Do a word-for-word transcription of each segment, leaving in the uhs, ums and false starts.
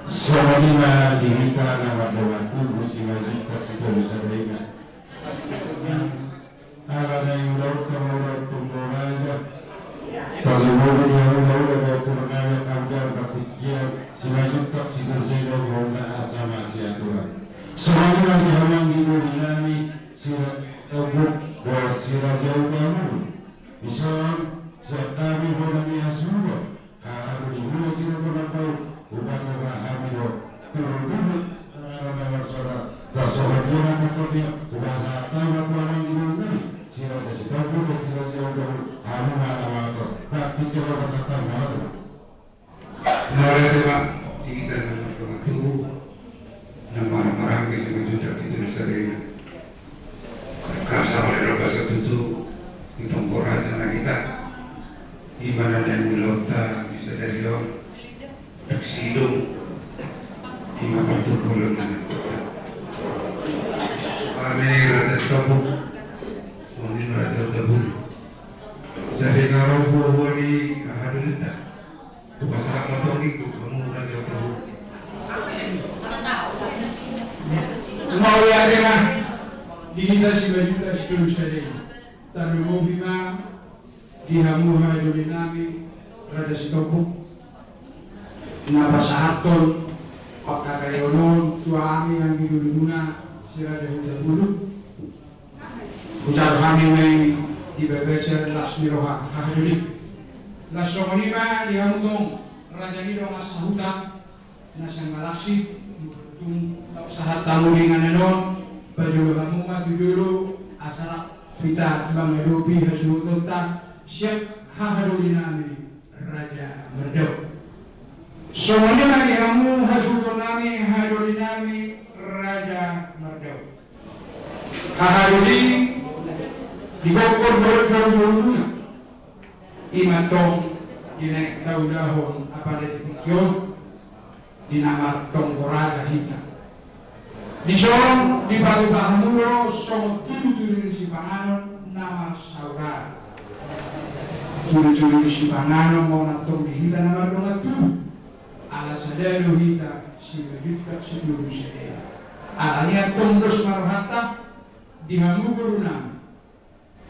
Songon i ma di hita na mardongan tubu, Simanjuntak Sitolu Sada Inna. Ala naeng ulaonta ma ulaon tonggo raja. Tarlumobi di hamu na ulaon, dohot tu na gabe anggaran partingkian, Simanjuntak Sitolu Sada Inna, asa masiaturan. Songon i ma di hamu anggi doli nami, Siraja Tombuk, dohot Siraja Hutauruk. Dison, sian hami bona ni hasuhuton, haha dolimuna Siraja Mardaun, hupatupa hami do tudutudu na marsoada. Tarsongon dia ma tangkon dia, hupasahat hami ma tu amang ni doli nami, Siraja Sitombuk dohot Siraja Hutauruk, hamu ma na mangatur. Bakti kira pasahat hami ma tu. Mauliate ma di hita na mardongan tubu, na marhahamaranggi Simanjuntak Sitolu Sada Inna. Angka saotik do basa tutu di tonggo raja na hita, i ma na naeng ulaonta di sadari on, sidung, i ma partumpolon na. Hami Raja Sitombuk, songon i ma Raja Hutauruk. Jadi nga ro buabua ni haha dolinta. Hupasahat ma tonggi tu hamu Raja Hutauruk. Mauliate ma di hita Simanjuntak Sitolu Sada Inna. Tarlumobi ma di hamu haha doli nami Raja Sitombuk, na pasahathon pangkataion on tu hami anggi dolimuna Siraja Hutauruk. Hujaha hami ma i di bagasan las ni roha, haha doli. Laos songon i ma di hamu tong raja ni dongan sahuta na sian Galaksi, tung sahat hamu di inganan on, pajolo hamu ma tu jolo, asa rap hita mangadopi hasuhutonta sian haha doli nami Raja Mardaun. Songon i ma di hamu hasuhuton nami, haha doli nami Raja Mardaun. Haha doli, di gokhon dohot joloan ni umurmuna, i ma tong di na taulahon apala di tingki on, di na martonggo raja hita. Dison dipatupa hamu do songon tudutudu ni sipanganon na marsaudara. Tudutudu ni sipanganon ma on antong di hita na mardongan tubu. Ala sada do hita Simanjuntak Sitolu Sada Inna. Alani i antong dos ma rohanta di hamu boru nami.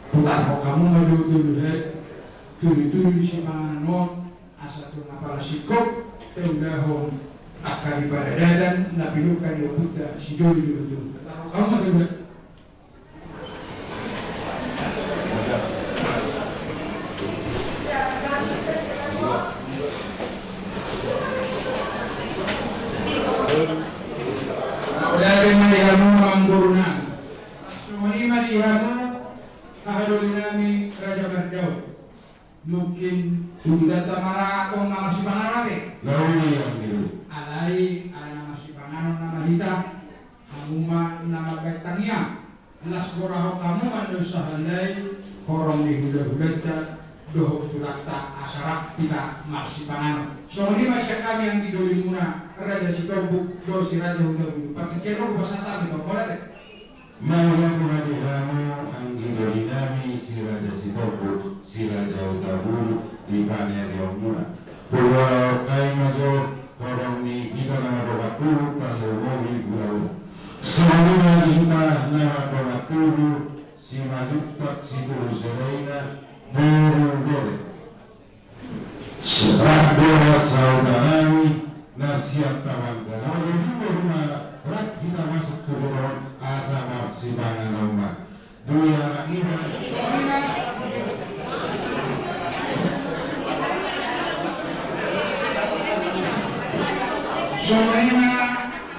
Hupasahat hamu ma do tudutudu, tudutudu ni sipanganon on, asa tung apala singkop taulahon angka di paradatan na pinungka ni ompunta sijolojolo tubu. Hupasahat hamu ma tudutudu. Mauliate ma di hamu amang boru nami. Songon i ma di hamu haha doli nami Raja Mardaun. Mungkin udutan ta ma ra tong na marsipanganon ate. Lalu yang dulu. Alai ala na marsipanganon nama hita, hamu ma na mambahen tangiang. Las gorahon hamu ma na usaha lai horong ni hulahulanta dohot tulangta asa rap hita marsipanganon. Songon i ma sian hami anggi dolimuna Raja Sitombuk dohot Siraja Hutauruk. Partingkian on hupasahat hami ma, mauliate. Mauliate ma di hamu anggi doli nami Siraja Sitombuk, Siraja Hutauruk, di paniareonmuna. Pola kai ma jo horong ni hita na mardongan tubu, tarlumobi ulaon. Songon i ma di hita na mardongan tubu, Simanjuntak Sitolu Sada Inna, boru Bere. Surat dohot saudara nami na sian Tabanan. Olo, di rumah rap hita masuk tu rumah asa marsipanganon ma. Dua anak ibu. Songon i ma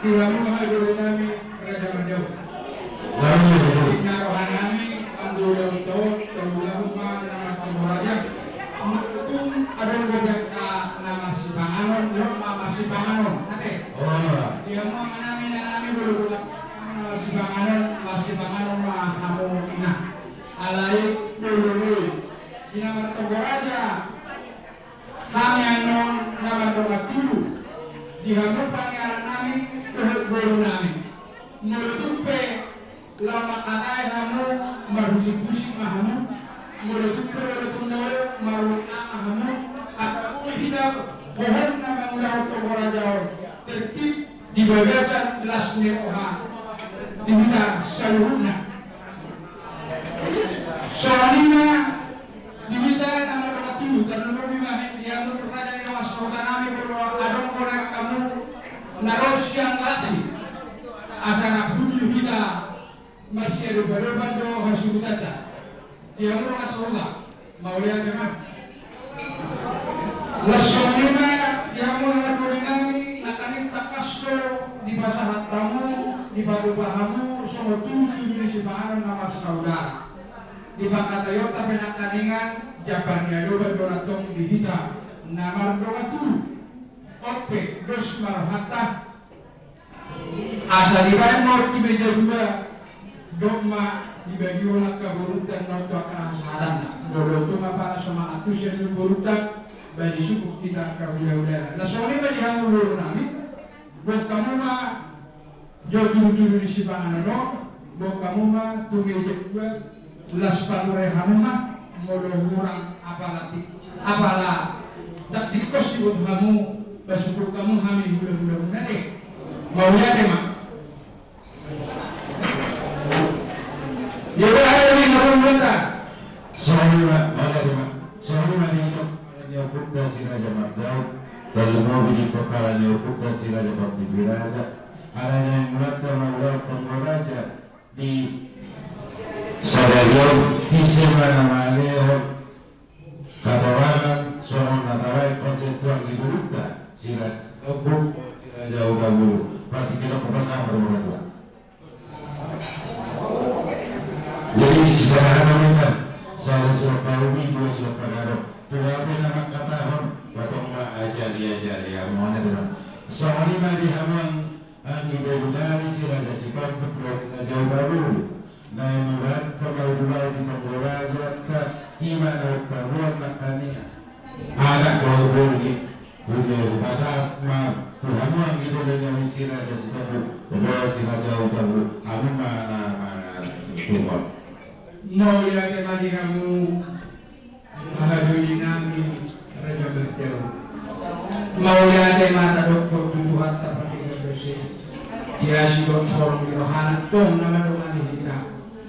di hamu haha doli nami Raja Mardaun. Inna roha nami, anggo ulaonta on, taulahon ma na martonggo raja. Tung adong do angka na marsipanganon, ro ma marsipanganon ate. Di hamu ama nami, ina nami, molo tung adong na marsipanganon, marsipanganon ma hamu ina. Alai molo di na martonggo raja hami annon na mardongan tubu, di hamu paniaran nami dohot boru nami. Molo tung pe laho mangkatai hamu, marhusiphusi ma hamu. Molo tung pe molo tung na olo, marhusiphusi ma hamu. Asa boi hita hohom na mangulahon tonggo raja on. tertib di bagasan las ni roha di hita saluhutna. Songon i ma di hita na mardongan tubu, tarlumobi ma di hamu raja ni dongan sahuta nami, molo adong do angka hamu na ro sian las i, asa rap hundul hita marsiadopadopan do hasuhutanta. Di hamu dongan sahuta, mauliate ma. Laos songon i ma di hamu hahadolinami, nangkaning tangkas do dipasahat hamu, dipatupa hamu songon tudutudu ni sipanganon na marsaudara. Di pangkataionta pe nangkaningan jambar ni adopan do na tong di hita na mardongan tubu. On pe dos ma rohanta. Asa dibaen ma on tu meja dua, dok ma dibagihon angka borunta on tu angka hasahatanna. Molo tung apala so mangantusi annon borunta, baen disungkun hita angka hulahulana. Na songon i ma di hamu borunami, boan hamu ma jo tudutudu ni sipanganon on, boan hamu ma tu meja dua. Las pature hamu ma, molo hurang apala ti-, apala tak tingkos diboto hamu, pasungkun hamu hami hulahulamuna, ate. Mauliate ma. Ia, bahen ma hulahulamuna. Songon i ma, mauliate ma. Songon i ma di hita, di ompunta si Raja Mardaun, tarlumobi di pomparan ni ompunta si Raja Partipiraja, ala ni mulanta ma ulaon pangua raja, di sadari on, ise ma na mangalehon hatorangan songon na tabaen parsirangan tu anggi borunta, si Raja Tobu, si Raja Hutaguru, partingkian on pasahat ma tu angka na tua. Jadi, sisada hata ma hita, sada surat parungil, dua surat pangadop. Tung pe na mangkatahon, ba tong ma ajari-ajari, ia mauliate ma. Songon i ma di hamu anggi borunami si Raja Sitombuk dohot Raja Hutaguru. Naeng mangulahon pangalaho di tonggo raja, i ma na umtaruan nangkaningan. Anak dohot boru i, hule hupasahat ma tu hamu anggi dolinami si Raja Sitombuk dohot si Raja Hutaguru, hamu ma na mangaturhon. Mauliate ma di hamu hahadolinami Raja Mardaun. Mauliate ma tadokkon tu Tuhanta Pardenggan Basa i. Diasi dohot holong ni rohana tong na mandongani hita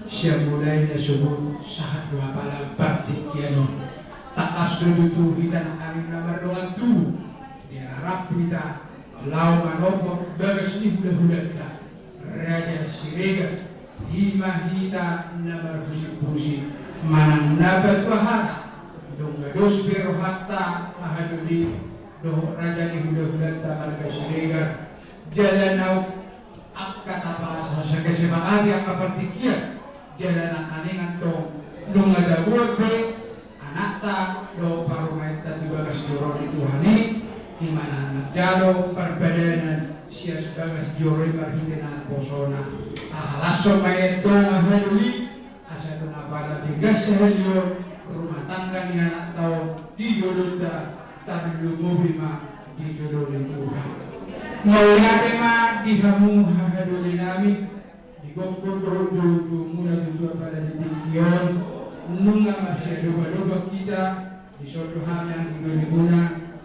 sian mulai na sogot sahat tu apala partingkian on. Tangkas do tutu hita nangkaning na mardongan tubu, diarap hita laho manopot bagas ni hulahulanta Raja Siregar. I ma hita na marhusip-husip manang na patua hata. Dung dos pe rohanta hahadoli dohot raja ni hulahulanta marga Siregar, jala na angka tapasahat, sanga sepakati angka partingkian, jala nangkaningan tong nunga tabuat be anakta dohot parumaenta tu bagas joro ni Tuhan i, i ma na manjalo parpadanan sian bagas joro i marhite naposona. Tahalashon ma i antong hahadoli, asa tung apala denggan sahali on rumah tangga ni anakta on di jolonta, tarlumobi ma di jolo ni Tuhan. Mauliate ma di hamu hahadolinami. Di gokhon dohot jolojolomuna tutu apala di tingki on, nunga marsiadopadopan hita, dison do hami anggi dolimuna,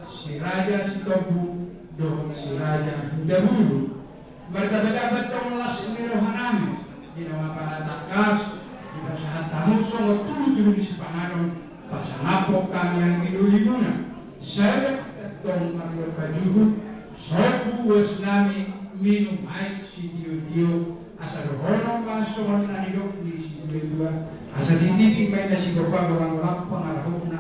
si Raja Sitombuk dohot si Raja Hutaguru. Martamba-tamba tong las ni rohanami, di na apala tangkas dipasahat hamu songon tudutudu ni sipanganon, pasangaphon hami anggi dolimuna. Sada tong marlompa juhut, sombu uasnami minum aek sitiotio, asa dohonon ma songon na nidok ni situatua, asa sititi ma inna sigompa, golang-golang pangarahutna.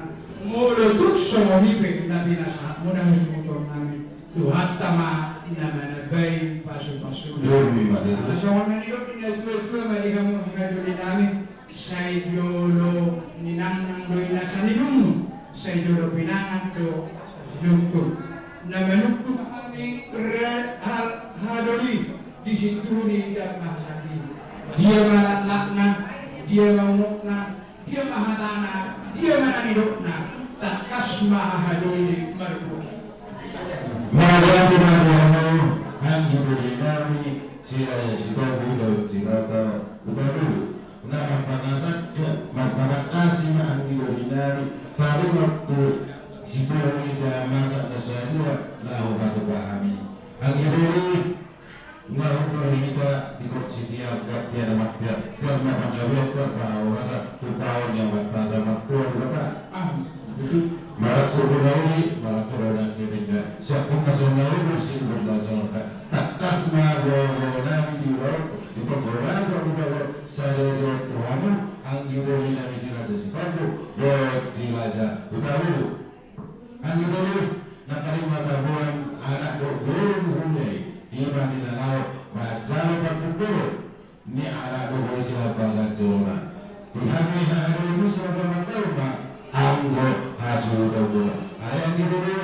Molo tung songon i pe na pinasahatmuna hasuhutonnami, Tuhanta ma na manambai pasupasuna. Asa songon na nidok ni situatua ma di hamu hahadolinami. Sai jolo ninangnang do i nasa ninungnung, sai jolo pinangan do nasa sinungkun. Na manungkun hami re-, ha-, hahadoli di sintuhu ni damang sahat i. Dia ma laklakna, dia ma unokna, dia ma hatana, dia ma na nidokna, tangkas ma hahadoli marboru. Mauliate ma di hamu anggi dolinami, si Raja Sitombuk dohot si Raja Hutaguru. Na marpangasangka, marpanangkasi ma anggi dolinami, taringot tu situhu ni damang sahat na sadia na huhatupa hami. Anggi doli, nga huboto hita di kok sitiap gantian matian, tiap ma pangabian, tiap ma horas, tu paon ni Amanta Martua Debata. Amin. Marangkup hona uli, marangkup hona denggan. Siap pun na songon na uli, siap pun na songon na, tangkas ma gogo nami di ulaon, di panggorasan ulaon, sadari on tu hamu, anggi doli nami si Raja Sitompul dohot si Raja Hutaulu. Anggi doli, na tarima taboan anak dohot boru ni hulahula i, ima di na laho manjalo parpingkiran ni anak dohot boru sian bagas jolona. Di hami haha doli muse, laho mandaon ma anggo hasuhuton muna. Ai anggi doli,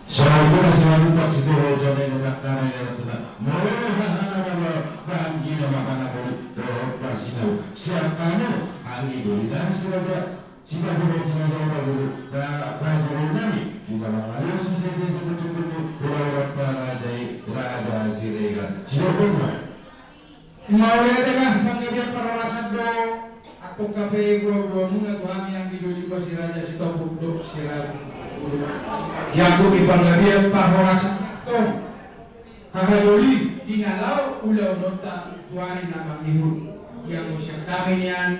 songon i ma sian umpat sitio, songon i ma tangkas na i na tuna. Molo haha na malo, banggi na ma panamboli dohot parsinau. Sian hamu anggi doli nami si Raja Sitompul dohot si Raja Hutaulu, na parjolo nami, di bagasan sise-sise, sise-sise, sise-sise, hulahulanta Raja i, Raja Siregar. Sidok ma. Mauliate ma, panggabean parhorasan do, antong hape boa-boamuna tu hami anggi doli muna si Raja Sitompul dohot si Raja Hutaulu. Diangkupi panggabean parhorasan antong. Haha doli, di na laho ulaononta tu ari na mangihut, ianggo sian hami nian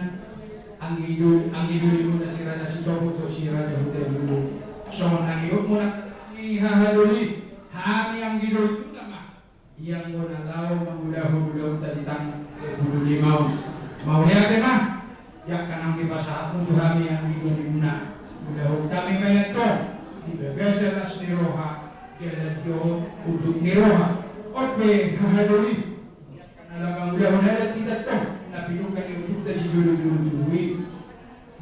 anggi do-, anggi doli muna si Raja Sitompul dohot si Raja Hutaulu, songon na nidokmuna, haha doli, hami anggi doli muna ma ianggo na laho mangulahon ulaonta di tanggal dua puluh lima on. Mauliate ma. Di angka naung dipasahatmu tu hami anggi doli muna, ulaon hami ma i antong di bagasan las ni roha, jala dohot unduk ni roha. On pe haha doli, di angka na laho mangulahon adat hita antong, na pinungka ni ompunta sijolo-jolo tubu i.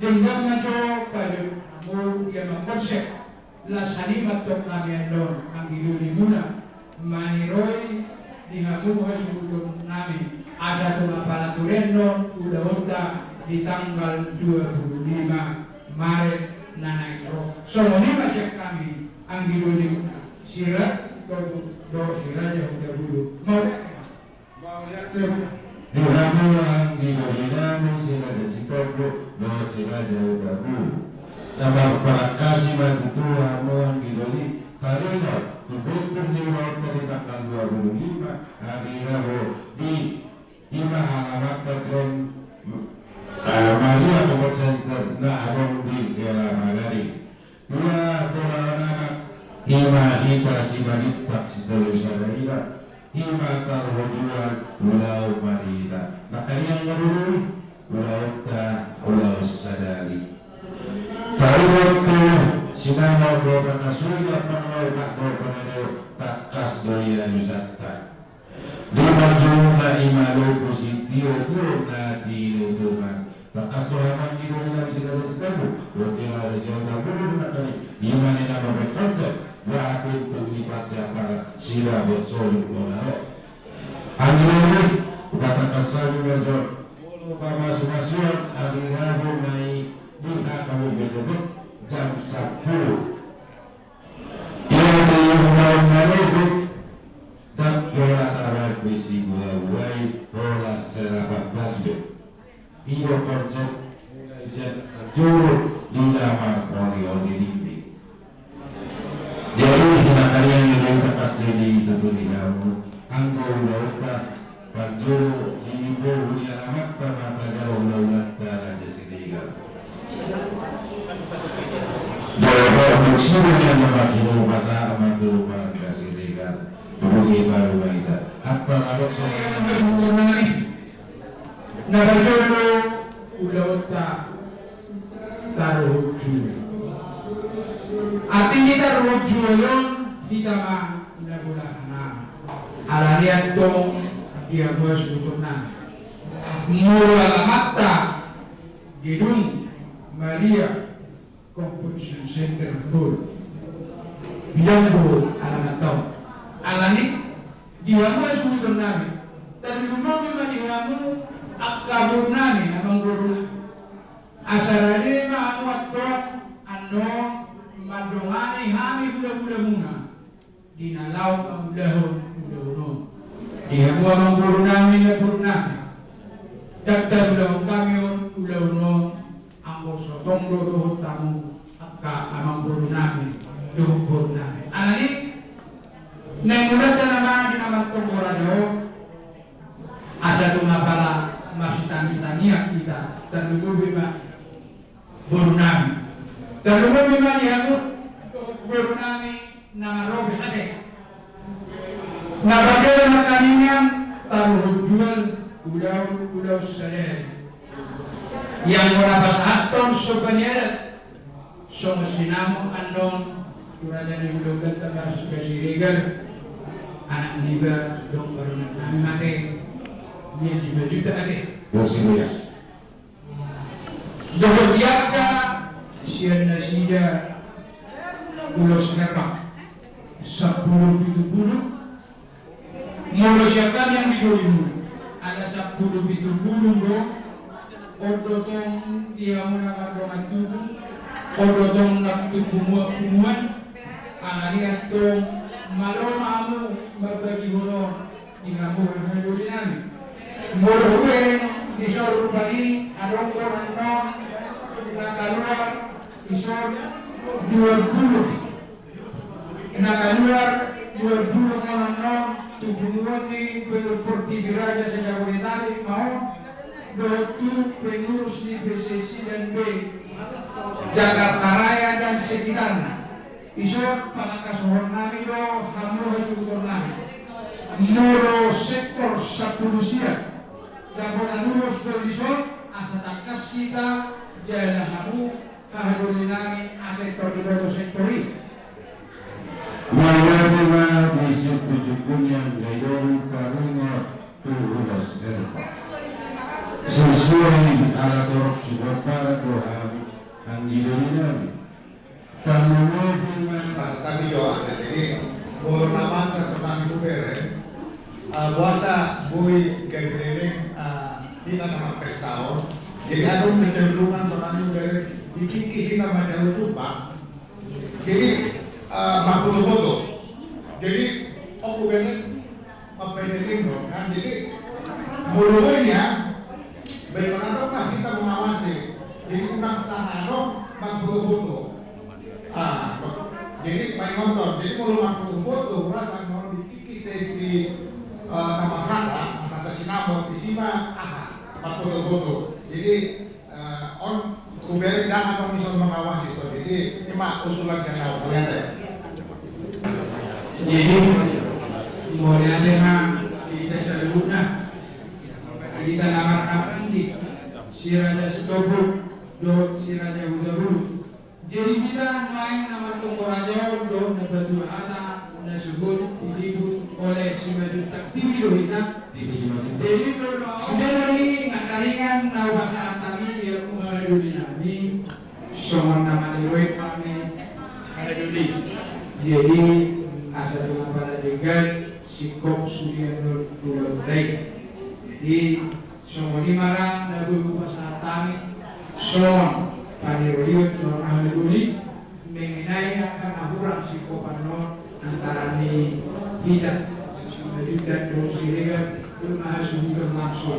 Denggan ma jo pajolo hamu, ia ma konsep. Las ni roha ma antong hami annon anggi doli muna, maniroi di hamu hasuhuton nami, asa tung apala ture annon ulaonta di tanggal dua puluh lima Maret na naeng ro. Songon i ma sian hami anggi doli muna si Raja Sitompul dohot si Raja Hutaulu. Mauliate ma. Mauliate ma. Di hamu anggi doli nami si Raja Sitompul dohot si Raja Hutaulu. Na marparangkasi ma tutu hamu anggi doli, taringot tu pintu ni ulaonta di tanggal dua puluh lima, anggi doli, di ima alamanta on, eh, Maria Kompleks Center na adong di Kelapa Gading. Dua bola anak, ima hita simalintak sitolu sada ira, ima tarhojuan ulaon ma di hita. Nangkaningan nga dulu, ulaonta ulaon sadari. Taringot tu sinamot dohot na suda, pangalaho dohot na deo, tangkas do i alusanta. Di parjolo na ima lopo sitio-tio na tinutungan. Tangkas do hamu anggi doli nami si Raja Sitompul dohot si Raja Hutaulu, nangkaning ima ni na mambahen konsep, boha pintu ni panjamparan, sira bersoluk bona ro. Anggi doli, patangkas hami ma jo. Molo pamasu-masuon, anggi doli, ma i di angka bete-bete jam sampulu. Ia di ulaon na logut, ndang pola tabaen be sibuabua i, pola serapat bagi do. I do konsep mulai sian na parjolo di na marhori-hori dinding. Jadi, di na tariang i do i tangkas do ditutu di hamu anggo ulaonta. Parjolo di boru ni alamanta ma tajalo ulaonta Raja Siregar. Dohot musim ni anak marjolo pasahat ma tu marga Siregar. Tubuhi baru ma hita. Apa ladok saya na parjolo ulaonta taruhut jual. Arti ni taruhut jual on, hita ma na bolahana. Alani antong di hamu hasuhutonnami, molo alamanta Gedung Maria Convention Center Hall, bilang do alamanta on. Alani di hamu hasuhutonnami, tarlumobi ma di hamu angka borunami, amangborunami. Asa rade ma hamu antong annon mandongani hami hulahula muna di na laho mangulahon ulaon on. Di hamu amangborunami, namborunami, ndang tarulahon hami on ulaon on anggo so tong do dohot hamu angka amangborunami dohot borunami. Alani, na mula Boru nami. Tarlumobi ma di hamu boru nami na marrobe ate. Na pardenggan markaningan taruhon jual ulaon ulaon sadari. Ianggo na pasahathon somba ni adat. Songon sinamot annon tu raja ni hulahula Tambar Suda Siregar, anak niba dong barunan nami mate, dia jiba juta ate. Dohot di angka sian nasida ulos herbak sampulu pitu pulu. Molo sian hami anggi doli, ala sampulu pitu pulu do. On do tong di hamu na mardongan tubu, on do tong na tubu muap-muap. Alani antong malo ma hamu marbagi honor di hamu anggi doli nami. Molo hubereng di son rupani adong do annon na kaluar di son dua pulu. Na kaluar dua pulu on annon tu punguan ni Portibi Raja se-Jabodetabek ma on dohot tu pengurus ni P C C dan B Jakarta Raya dan sekitarna. Dison pangangkashon nami do hamu hasuhuton nami. Molo sektor sampulu sia dapotan ulos do dison asa tangkas hita jala hamu haha doli nami asa sektor diboto sektor i. Mauliate ma di sungkun-sungkun ni anggi doli paringot tu ulos herbak. Sesuai ala torop sumorpara tu hami anggi doli nami. Tarlumobi ma. Pas tapi jo ada jadi molo na mangkaso nami hubereng. Ah, boasa boi gabe leleng, ah, hita na marpesta on. Jadi adong kecenderungan sonari hubereng di tingki hita manjalo tumbang. Jadi, ah, marfoto-foto. Jadi on hubereng mambaen leleng do kan. Jadi molo boi nian, baen ma adong ma hita mengawasi. Jadi unang sanga adong marfoto-foto. Ah, jadi paingothon. Jadi molo marfoto-foto, hurasa molo di tingki sesi, eh, na marhata, marhata sinamot, disi ma aha, marfoto-foto. Jadi, eh, on hubereng dang adong dison mengawasi so. Jadi i ma usulan sian au. Mauliate. Jadi mauliate ma di hita saluhutna. Hita na marhaha tingki, si Raja Sitompul dohot si Raja Hutabalu. Jadi hita nuaeng na martonggo raja on dohot na patua hata na sogot diliput oleh Simanjuntak T V do hita. T V Simanjuntak. Jadi molo sude do i na taringan na hupasahat hami di hamu haha doli nami. Songon na maniroi hami haha doli. Jadi asa tung apala denggan singkop sude annon tu ulaonta i. Jadi songon i ma ra na boi hupasahat hami songon paniroion tu haha doli mengenai angka na hurang singkopan on antara ni hita Simanjuntak dohot Siregar. Boi ma hasuhuton langsung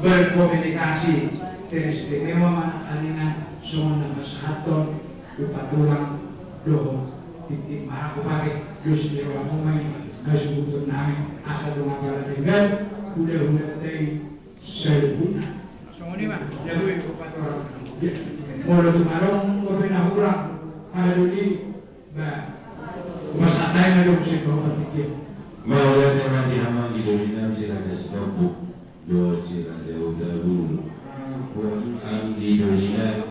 berkomunikasi. Teristimewa ma na taringan songon na pasahathon upa tulang dohot tintin marangkup ate. Dos ni roha muna i hasuhuton nami asa tung apala denggan hulahulanta i saluhutna. Songon i ma. Jago i upa tulang. Molo tung adong dope na hurang haha doli, ba, hupasahat hami ma dohot singkop partingkian. Mauliate ma di hamu anggi doli nami si Raja Sitompul dohot si Raja Hutabalu. Anggi doli nami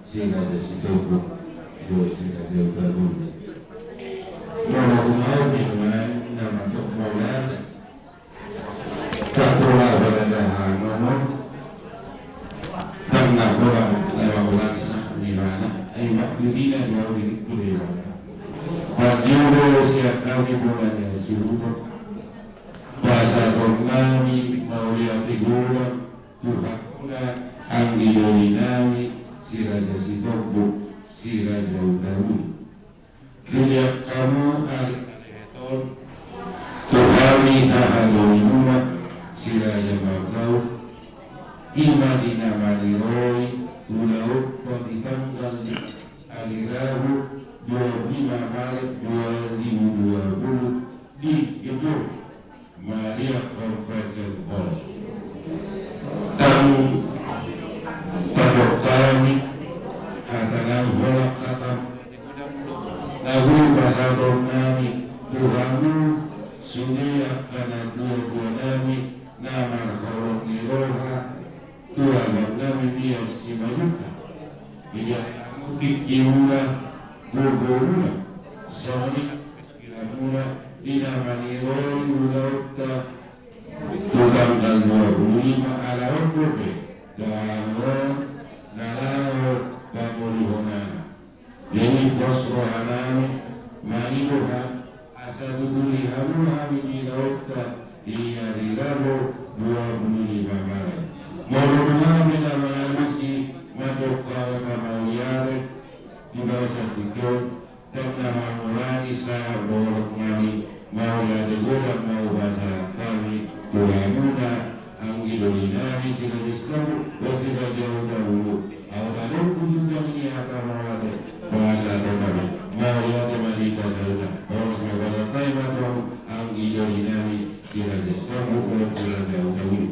si Raja Sitompul dohot si Raja Hutabalu. Molo tung au di nuaeng na mandok mauliate. Tangkas pola balada hangomon. Tangkas pola na mauliate sa ni mana. Ai mak dudina dua uri kudewa. Parjolo siap kami pola ni hasuhuton. Pasahaton nami mauliate godang tu hamuna anggi doli nami si Raja Sitompul, si Raja Hutabalu. Dilehon hamu ari na lehet on tu hami haha dolimuna si Raja Mardaun. I ma di na maniroi ulaonta di tanggal lima ari Rabu dua pulu lima Maret dua ribu dua puluh di gedung Maria Convention Hall. Tang tadok hami. Holan hata na hupasahat nami tu hamu sude angka natuatua nami na marholong ni roha tu abang nami Mian Simanjuntak. Ia tingki muna, gogo muna, songon i pikiran muna di na maniroi ulaonta tu tanggal dua pulu lima ala on dope dang on na laho pamolihonana. Jadi pos rohanami mangido hami asa tuturi hamu hami di ulaonta di ari Rabu dua pulu lima Maret. Molo dung hami na mangalusi mandok hata mauliate di bagasan tingki on, dang na mangurangi saborok nami mauliate godang ma hupasahat hami tu hamuna anggi doli nami si Raja Sitombuk dohot si Raja Hutaulu. Aut adong tu ujung ni hata mauliate, pasahaton nami mauliate ma di hita saluhutna. Horas ma hupasahat hami ma tu hamu anggi doli nami si Raja Sitombuk dohot si Raja Hutaulu.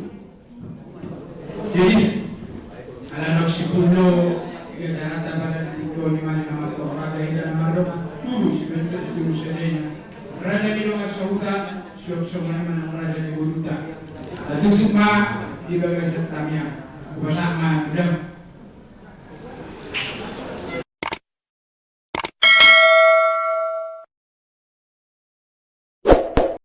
Jadi ala naung sipul do, iga carata pada di tingki on i ma na martong raja hita na mardongan, tubu Simanjuntak, tubu Sianjuntak, raja ni dongan sahuta, suang songon i ma nang raja ni borunta. Tatutup ma di bagasan tamiang. Hupasahat ma dam